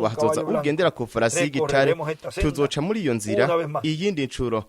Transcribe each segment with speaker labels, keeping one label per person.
Speaker 1: izuba
Speaker 2: un
Speaker 1: hazoza
Speaker 2: caballo blanco.
Speaker 1: ugendera ku farasi y'igitare.
Speaker 2: Recorreremos esta senda
Speaker 1: Tuzoca muri iyo nzira
Speaker 2: una vez más.
Speaker 1: iyindi ncuro.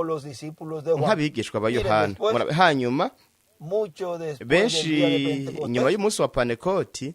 Speaker 2: Como los discípulos de Juan.
Speaker 1: Nk'abigishwa ba
Speaker 2: Miren,
Speaker 1: Yohana.
Speaker 2: después,
Speaker 1: Hanyuma
Speaker 2: mucho después del
Speaker 1: benshi
Speaker 2: día de Pentecostés,
Speaker 1: inyuma y'umunsi wa Panekoti,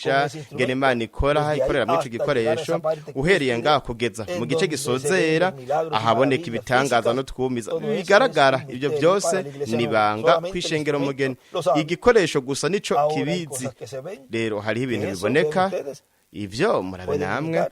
Speaker 1: kwigisha
Speaker 2: Con ese instrumento,
Speaker 1: ngene Imana ikora
Speaker 2: desde ahí
Speaker 1: ikorera muri ico
Speaker 2: hasta llegar a
Speaker 1: gikoresho
Speaker 2: esa parte
Speaker 1: uhereye
Speaker 2: cúspide,
Speaker 1: ngaho kugeza
Speaker 2: en
Speaker 1: mu gice
Speaker 2: donde se ven
Speaker 1: gisozera
Speaker 2: los milagros y
Speaker 1: ahaboneka
Speaker 2: maravillas
Speaker 1: ibitangaza
Speaker 2: físicas,
Speaker 1: n'utwumiza
Speaker 2: todo eso es
Speaker 1: bigaragara
Speaker 2: un
Speaker 1: ibyo
Speaker 2: misterio
Speaker 1: byose
Speaker 2: para la iglesia
Speaker 1: ni
Speaker 2: nueva.
Speaker 1: ibanga
Speaker 2: Solamente el
Speaker 1: kw'ishengero
Speaker 2: instrumento
Speaker 1: mugeni
Speaker 2: lo sabe.
Speaker 1: Igikoresho gusa nico
Speaker 2: Ahora hay
Speaker 1: kibizi.
Speaker 2: cosas que se ven,
Speaker 1: Rero hariho ibintu
Speaker 2: que eso
Speaker 1: biboneka
Speaker 2: ven ustedes,
Speaker 1: ivyo murabe
Speaker 2: pueden
Speaker 1: namwe
Speaker 2: imitar.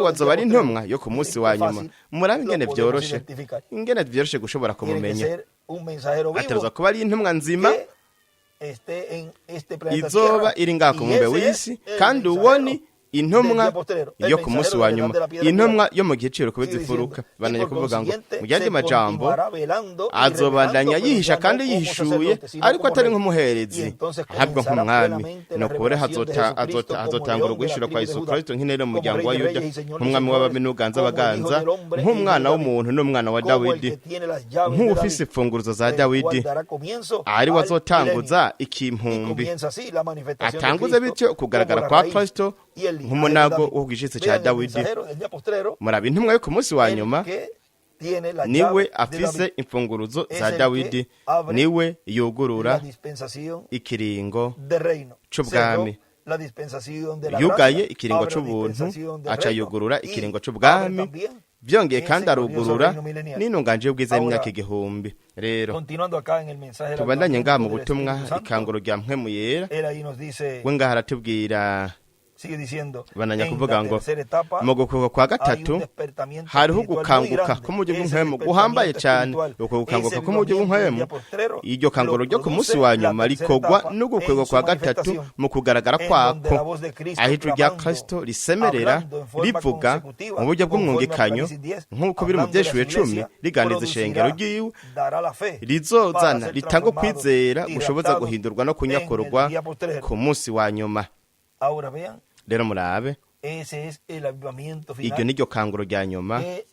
Speaker 1: Kandi
Speaker 2: del
Speaker 1: azoba ari
Speaker 2: día
Speaker 1: intumwa yo ku
Speaker 2: postrero.
Speaker 1: munsi
Speaker 2: Es
Speaker 1: wa nyuma.
Speaker 2: fácil,
Speaker 1: Murabe
Speaker 2: lo
Speaker 1: ingene
Speaker 2: podemos
Speaker 1: vyoroshe,
Speaker 2: identificar.
Speaker 1: ingene vyoroshe gushobora
Speaker 2: Tiene que
Speaker 1: kumumenya.
Speaker 2: ser un mensajero vivo
Speaker 1: Ategerezwa kuba ari intumwa nzima
Speaker 2: que esté en este planeta
Speaker 1: izoba
Speaker 2: Tierra.
Speaker 1: iri ngaha ku
Speaker 2: Y
Speaker 1: mubumbe
Speaker 2: ese
Speaker 1: w'isi,
Speaker 2: es el
Speaker 1: kandi uwo ni
Speaker 2: mensajero
Speaker 1: intumwa
Speaker 2: del día postrero, el
Speaker 1: yo ku munsi
Speaker 2: mensajero
Speaker 1: wa
Speaker 2: de la
Speaker 1: nyuma,
Speaker 2: edad de la piedra
Speaker 1: intumwa
Speaker 2: angular.
Speaker 1: yo mu giciro kubeza
Speaker 2: Sigue diciendo,
Speaker 1: imfuruka.
Speaker 2: y
Speaker 1: Bananye
Speaker 2: por
Speaker 1: kuvuga ngo
Speaker 2: consiguiente
Speaker 1: mu yandi
Speaker 2: se
Speaker 1: majambo
Speaker 2: continuará velando y
Speaker 1: azobandanya
Speaker 2: revelando, pero
Speaker 1: yihisha
Speaker 2: ya no
Speaker 1: kandi
Speaker 2: como
Speaker 1: yihishuye,
Speaker 2: sacerdote, sino
Speaker 1: ariko
Speaker 2: como
Speaker 1: atari
Speaker 2: rey. Y
Speaker 1: nk'umuherezi,
Speaker 2: entonces
Speaker 1: ahubwo
Speaker 2: comenzará
Speaker 1: nk'umwami.
Speaker 2: plenamente la
Speaker 1: Nuko rero
Speaker 2: revelación de Jesucristo como
Speaker 1: hazotangura
Speaker 2: león de la
Speaker 1: uguhishura kwa
Speaker 2: tribu de
Speaker 1: Yesu
Speaker 2: Judá,
Speaker 1: Kristo nk'intare mu
Speaker 2: como
Speaker 1: muryango
Speaker 2: rey
Speaker 1: wa
Speaker 2: de
Speaker 1: Yuda,
Speaker 2: reyes y señor de
Speaker 1: nk'umwami
Speaker 2: señores,
Speaker 1: w'abami n'uganza
Speaker 2: como el hijo
Speaker 1: abaganza,
Speaker 2: del hombre e hijo de
Speaker 1: nk'umwana
Speaker 2: David,
Speaker 1: w'umuntu n'umwana wa
Speaker 2: como el
Speaker 1: Dawidi,
Speaker 2: que tiene las llaves de
Speaker 1: nk'uwufise
Speaker 2: David,
Speaker 1: imfunguruzo za
Speaker 2: el cual
Speaker 1: Dawidi,
Speaker 2: dará comienzo
Speaker 1: ari we
Speaker 2: al
Speaker 1: azotanguza
Speaker 2: milenio. Y
Speaker 1: ikimpumbi.
Speaker 2: comienza así la manifestación de
Speaker 1: Atanguze
Speaker 2: Cristo
Speaker 1: bityo
Speaker 2: como
Speaker 1: kugaragara
Speaker 2: la
Speaker 1: kwa
Speaker 2: raíz
Speaker 1: Kristo
Speaker 2: y el linaje de
Speaker 1: nk'umunago
Speaker 2: David.
Speaker 1: wo ku gishitsi ca
Speaker 2: Vean el
Speaker 1: Dawidi.
Speaker 2: mensajero del día postrero,
Speaker 1: Muraba intumwa yo ku munsi wa
Speaker 2: el
Speaker 1: nyuma
Speaker 2: que tiene la
Speaker 1: niwe
Speaker 2: llave de
Speaker 1: afise
Speaker 2: David,
Speaker 1: imfunguruzo
Speaker 2: es
Speaker 1: za
Speaker 2: el
Speaker 1: Dawidi,
Speaker 2: que abre
Speaker 1: niwe yugurura
Speaker 2: la dispensación
Speaker 1: ikiringo
Speaker 2: de reino.
Speaker 1: c'ubwami.
Speaker 2: Cerró la dispensación de la
Speaker 1: Yugaye
Speaker 2: gracia,
Speaker 1: ikiringo
Speaker 2: abre la
Speaker 1: c'ubuntu,
Speaker 2: dispensación del
Speaker 1: aca
Speaker 2: reino
Speaker 1: yugurura
Speaker 2: y
Speaker 1: ikiringo
Speaker 2: abre
Speaker 1: c'ubwami.
Speaker 2: también
Speaker 1: Vyongeye
Speaker 2: ese
Speaker 1: kandi
Speaker 2: glorioso
Speaker 1: arugurura
Speaker 2: reino milenial.
Speaker 1: n'intunganje y'ubwiza
Speaker 2: Ahora,
Speaker 1: y'imyaka 1000. Rero
Speaker 2: continuando acá en el mensaje del
Speaker 1: tubandanye ngaha mu
Speaker 2: avivamiento del
Speaker 1: butumwa
Speaker 2: Espíritu Santo,
Speaker 1: ikanguro rya mpwemu yera.
Speaker 2: él ahí nos dice,
Speaker 1: We ngaha aratubwira,
Speaker 2: sigue diciendo,
Speaker 1: bananya
Speaker 2: en
Speaker 1: kuvuga
Speaker 2: la
Speaker 1: ngo
Speaker 2: tercera etapa
Speaker 1: mu gukuka kwa
Speaker 2: hay un
Speaker 1: gatatu
Speaker 2: despertamiento
Speaker 1: hariho
Speaker 2: espiritual muy
Speaker 1: ugukanguka
Speaker 2: grande.
Speaker 1: ko mu buryo
Speaker 2: Ese
Speaker 1: bw'impwemu guhambaye
Speaker 2: despertamiento
Speaker 1: cyane.
Speaker 2: espiritual,
Speaker 1: Uko gukanguka
Speaker 2: ese
Speaker 1: ko mu buryo
Speaker 2: avivamiento del
Speaker 1: bw'impwemu,
Speaker 2: día postrero,
Speaker 1: iryo kanguro
Speaker 2: lo
Speaker 1: ryo ku munsi
Speaker 2: produce
Speaker 1: wa
Speaker 2: la
Speaker 1: nyuma
Speaker 2: tercera
Speaker 1: rikorwa
Speaker 2: etapa
Speaker 1: n'ugukwegwa
Speaker 2: en su
Speaker 1: kwa gatatu
Speaker 2: manifestación,
Speaker 1: mu kugaragara
Speaker 2: en
Speaker 1: kwako,
Speaker 2: donde la voz de Cristo
Speaker 1: aho ijwi rya
Speaker 2: clamando,
Speaker 1: Kristo risemerera
Speaker 2: hablando en forma
Speaker 1: rivuga
Speaker 2: consecutiva,
Speaker 1: mu buryo
Speaker 2: conforme
Speaker 1: bw'umwungikanyo,
Speaker 2: Apocalipsis 10,
Speaker 1: nk'uko biri mu
Speaker 2: hablando de la
Speaker 1: vyeshuye 10,
Speaker 2: iglesia,
Speaker 1: riganiza ishengero
Speaker 2: producirá,
Speaker 1: ryiwe,
Speaker 2: dará la fe para
Speaker 1: rizozana
Speaker 2: ser
Speaker 1: ritanga
Speaker 2: transformados
Speaker 1: ukwizera
Speaker 2: y
Speaker 1: gushoboza
Speaker 2: raptados
Speaker 1: guhindurwa no
Speaker 2: en el
Speaker 1: kunyakurwa
Speaker 2: día postrero.
Speaker 1: ku munsi wa nyuma.
Speaker 2: Ahora vean,
Speaker 1: Rero murabe,
Speaker 2: ese es el avivamiento
Speaker 1: iryo
Speaker 2: final
Speaker 1: niryo kanguro rya nyuma
Speaker 2: que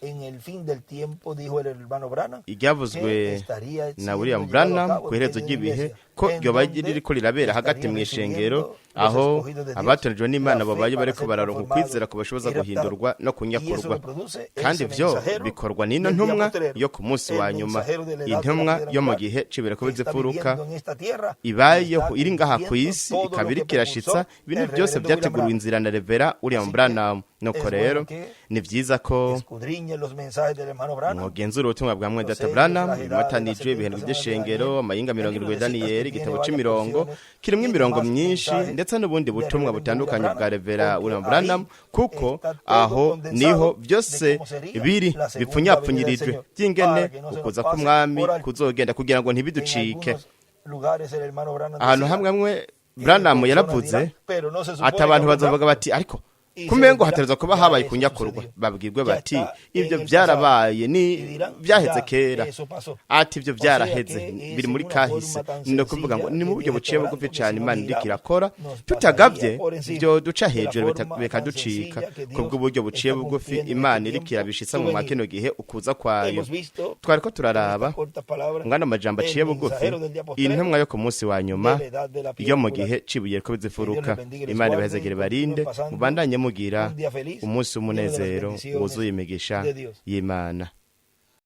Speaker 2: en el fin del tiempo dijo el hermano Branham
Speaker 1: iryavuzwe
Speaker 2: que estaría
Speaker 1: na
Speaker 2: siendo
Speaker 1: William
Speaker 2: llevado a
Speaker 1: Branham
Speaker 2: cabo
Speaker 1: ku
Speaker 2: en
Speaker 1: iherezo
Speaker 2: medio de la
Speaker 1: ry'ibihe,
Speaker 2: iglesia,
Speaker 1: ko
Speaker 2: en
Speaker 1: ryoba
Speaker 2: donde
Speaker 1: ririko rirabera hagati
Speaker 2: estarían
Speaker 1: mu ishengero,
Speaker 2: recibiendo los
Speaker 1: aho
Speaker 2: escogidos de Dios
Speaker 1: abatorejwe n'Imana
Speaker 2: la fe
Speaker 1: babaye
Speaker 2: para
Speaker 1: bariko
Speaker 2: ser
Speaker 1: bararonka
Speaker 2: transformados
Speaker 1: ukwizera kubashoboza
Speaker 2: y raptados.
Speaker 1: guhindurwa no
Speaker 2: Y eso
Speaker 1: kunyakurwa.
Speaker 2: lo produce
Speaker 1: Kandi
Speaker 2: ese
Speaker 1: ivyo
Speaker 2: mensajero
Speaker 1: bikorwa n'ino
Speaker 2: del día
Speaker 1: ntumwa
Speaker 2: postrero,
Speaker 1: yo ku munsi
Speaker 2: el
Speaker 1: wa nyuma,
Speaker 2: mensajero de la edad de la
Speaker 1: intumwa
Speaker 2: piedra
Speaker 1: yo mu
Speaker 2: angular,
Speaker 1: gihe c'ibireko
Speaker 2: que está
Speaker 1: bizifuruka,
Speaker 2: viviendo en esta tierra y
Speaker 1: ibayeho
Speaker 2: está
Speaker 1: iri ngaha ku
Speaker 2: cumpliendo
Speaker 1: isi,
Speaker 2: todo lo
Speaker 1: ikaba
Speaker 2: que
Speaker 1: iriko irashitsa
Speaker 2: precursó
Speaker 1: ibintu
Speaker 2: el
Speaker 1: byose
Speaker 2: reverendo William
Speaker 1: vyateguriwe
Speaker 2: Branham.
Speaker 1: inzira na Revera William
Speaker 2: Así que
Speaker 1: Branham. Nuko
Speaker 2: es bueno
Speaker 1: rero
Speaker 2: que
Speaker 1: ni vyiza ko
Speaker 2: escudriñen los mensajes del hermano Branham,
Speaker 1: mwogenzura ubutumwa bwa mwene
Speaker 2: los
Speaker 1: data
Speaker 2: sellos,
Speaker 1: Branham,
Speaker 2: las edades, las
Speaker 1: bimatanijwe ibihano
Speaker 2: 70 semanas de
Speaker 1: by'ishengero,
Speaker 2: Daniel,
Speaker 1: amayinga
Speaker 2: el
Speaker 1: mirongo
Speaker 2: libro
Speaker 1: irindwi
Speaker 2: de
Speaker 1: ya
Speaker 2: citas que
Speaker 1: Daniyeli,
Speaker 2: tiene
Speaker 1: igitabo
Speaker 2: varias
Speaker 1: c'imirongo
Speaker 2: porciones
Speaker 1: kirimwo
Speaker 2: y
Speaker 1: imirongo
Speaker 2: demás
Speaker 1: myinshi,
Speaker 2: mensajes
Speaker 1: ndetse n'ubundi
Speaker 2: del
Speaker 1: butumwa
Speaker 2: reverendo William
Speaker 1: butandukanye bwa
Speaker 2: Branham,
Speaker 1: Revera
Speaker 2: porque
Speaker 1: William
Speaker 2: ahí
Speaker 1: Branham, kuko
Speaker 2: está todo
Speaker 1: aho niho
Speaker 2: condensado de
Speaker 1: byose
Speaker 2: cómo sería
Speaker 1: biri
Speaker 2: la segunda venida del
Speaker 1: bipfunyapfunyirijwe
Speaker 2: Señor,
Speaker 1: by'ingene
Speaker 2: para que no se nos
Speaker 1: ukuza
Speaker 2: pase
Speaker 1: k'umwami
Speaker 2: por alto.
Speaker 1: kuzogenda kugira ngo
Speaker 2: En
Speaker 1: ntibiducike.
Speaker 2: algunos lugares el hermano Branham
Speaker 1: Ahantu
Speaker 2: decía
Speaker 1: hamwe hamwe
Speaker 2: que
Speaker 1: Branham
Speaker 2: personas
Speaker 1: yaravuze
Speaker 2: dirán, pero no se supone
Speaker 1: ati
Speaker 2: que
Speaker 1: abantu
Speaker 2: habrá un
Speaker 1: bazovuga
Speaker 2: rapto.
Speaker 1: bati ariko
Speaker 2: Y se
Speaker 1: kumengo
Speaker 2: les dirá,
Speaker 1: hategerezwa kuba
Speaker 2: ya
Speaker 1: habaye
Speaker 2: eso
Speaker 1: kunyakurwa,
Speaker 2: sucedió,
Speaker 1: babwirwe
Speaker 2: ya
Speaker 1: bati
Speaker 2: está en
Speaker 1: ibyo
Speaker 2: el pasado.
Speaker 1: byarabaye ni
Speaker 2: Y dirán,
Speaker 1: byaheze
Speaker 2: ya
Speaker 1: kera,
Speaker 2: eso pasó.
Speaker 1: ati ibyo
Speaker 2: O sea
Speaker 1: byaraheze
Speaker 2: que
Speaker 1: biri
Speaker 2: es
Speaker 1: muri
Speaker 2: en una
Speaker 1: kahise.
Speaker 2: forma tan
Speaker 1: Ni ukuvuga ngo
Speaker 2: sencilla
Speaker 1: ni mu
Speaker 2: que
Speaker 1: buryo
Speaker 2: Dios
Speaker 1: buciye
Speaker 2: está
Speaker 1: bugufi
Speaker 2: obrando que
Speaker 1: cyane
Speaker 2: si no
Speaker 1: Imana iriko
Speaker 2: miramos
Speaker 1: irakora,
Speaker 2: nos pasaría
Speaker 1: tutagavye
Speaker 2: por encima
Speaker 1: ibyo duca
Speaker 2: de la
Speaker 1: hejuru
Speaker 2: forma tan
Speaker 1: bikaducika
Speaker 2: sencilla que Dios
Speaker 1: kubw'uburyo buciye
Speaker 2: está
Speaker 1: bugufi
Speaker 2: cumpliendo en
Speaker 1: Imana
Speaker 2: este
Speaker 1: iriko
Speaker 2: tiempo
Speaker 1: irabishitsa
Speaker 2: su
Speaker 1: mu
Speaker 2: venida.
Speaker 1: kino gihe ukuza kwayo.
Speaker 2: Hemos visto
Speaker 1: Twariko
Speaker 2: en
Speaker 1: turaraba
Speaker 2: estas cortas palabras
Speaker 1: ngano amajambo
Speaker 2: el
Speaker 1: aciye bugufi
Speaker 2: mensajero del día postrero
Speaker 1: intumwa yo ku munsi wa nyuma
Speaker 2: de la edad de la piedra
Speaker 1: yo mu
Speaker 2: angular.
Speaker 1: gihe c'ibuye ko
Speaker 2: Que Dios
Speaker 1: bizifuruka.
Speaker 2: les bendiga y les
Speaker 1: Imana
Speaker 2: guarde
Speaker 1: ibahezagire
Speaker 2: y
Speaker 1: barinde,
Speaker 2: continúen pasando
Speaker 1: mubandanye mugira
Speaker 2: un día feliz
Speaker 1: umunsi
Speaker 2: lleno de las
Speaker 1: w'umunezero
Speaker 2: bendiciones
Speaker 1: wuzuye imigisha
Speaker 2: de Dios.
Speaker 1: y'Imana.